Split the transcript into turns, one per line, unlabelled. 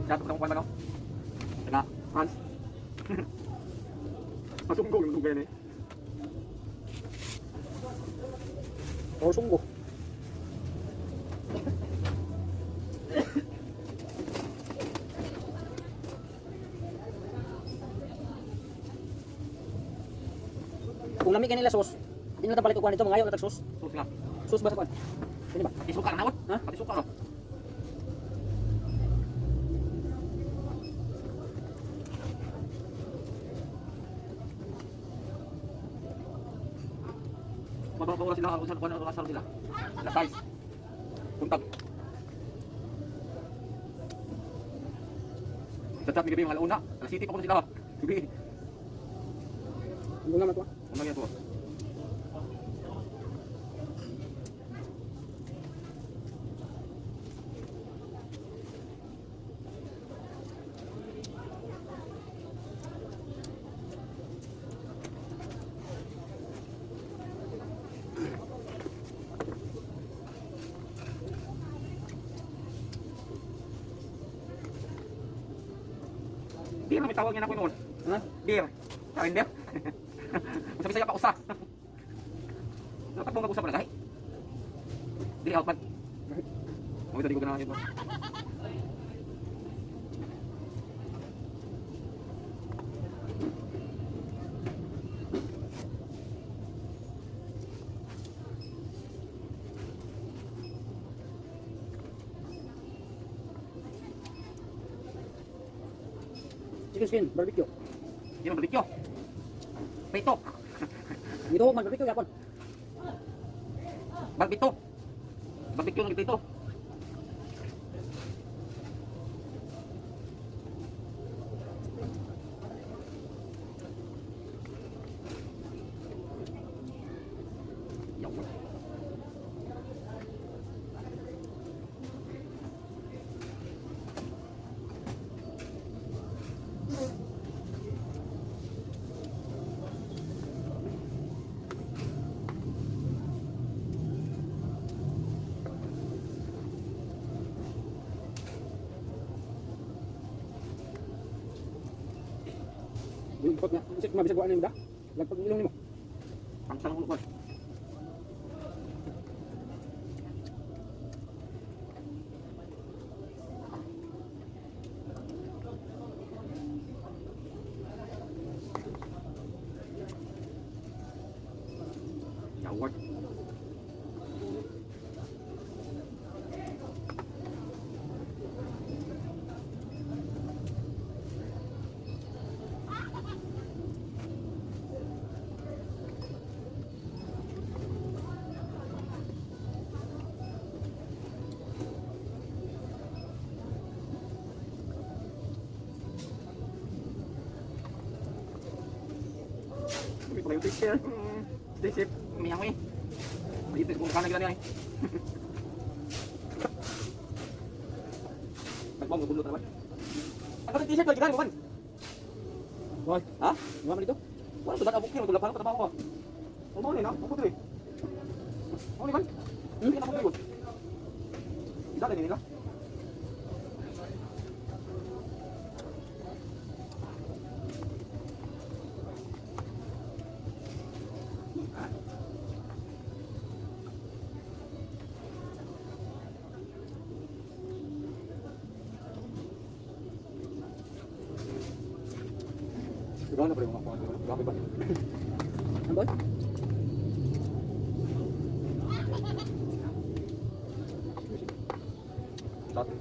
Dato pa akong no? Taga France. Masunggo yung tugay ni.
Oh, sunggo. Kung lami kanila sauce, di na palit og kuan dito, mangayo na tag sauce.
Sus nga.
Sauce ba sa kuan? Kini ba?
Pati suka na nawat.
Ha?
Pati suka no. Mababaw sila ako sa kuan ako sa sila. La size. Puntag. Sa chat ni gabi mga alauna. Alas city pa ko na sila. Gabi.
Ang naman to. Ah.
Ano yan to? Beer na may tawag niya na ako noon.
Ha?
Beer. Surrender. Sabi sa'yo pa usa. Dapat mo mag-usap na gahi. Dili out man. Mo ito di ko ganahan yun.
Chicken skin, barbecue.
Di man barbecue. Prito.
Dito man barbecue yapon.
Barbito. Barbecue ng prito. Yaw.
Bukot nga. Isip mabisag wa na da. Lagpag ilong nimo.
Ang tanong ko. Yaward. Uy, pala yung take care. Stay safe. Umiyak ko eh. Maliit kung kana gila niya eh. Nagbong, nabulot na naman. Ang kapit t-shirt, lagi na, man.
Hoy,
Ha?
wa man dito.
Wala to abok niya, magulapan ko trabaho ko. Ang mo ni no? Ako diri. Mo ni man. Hindi na ako diri. Isa din nila. Gana pa rin mga kuwan. Grabe ba?
Ano boy?
Dati.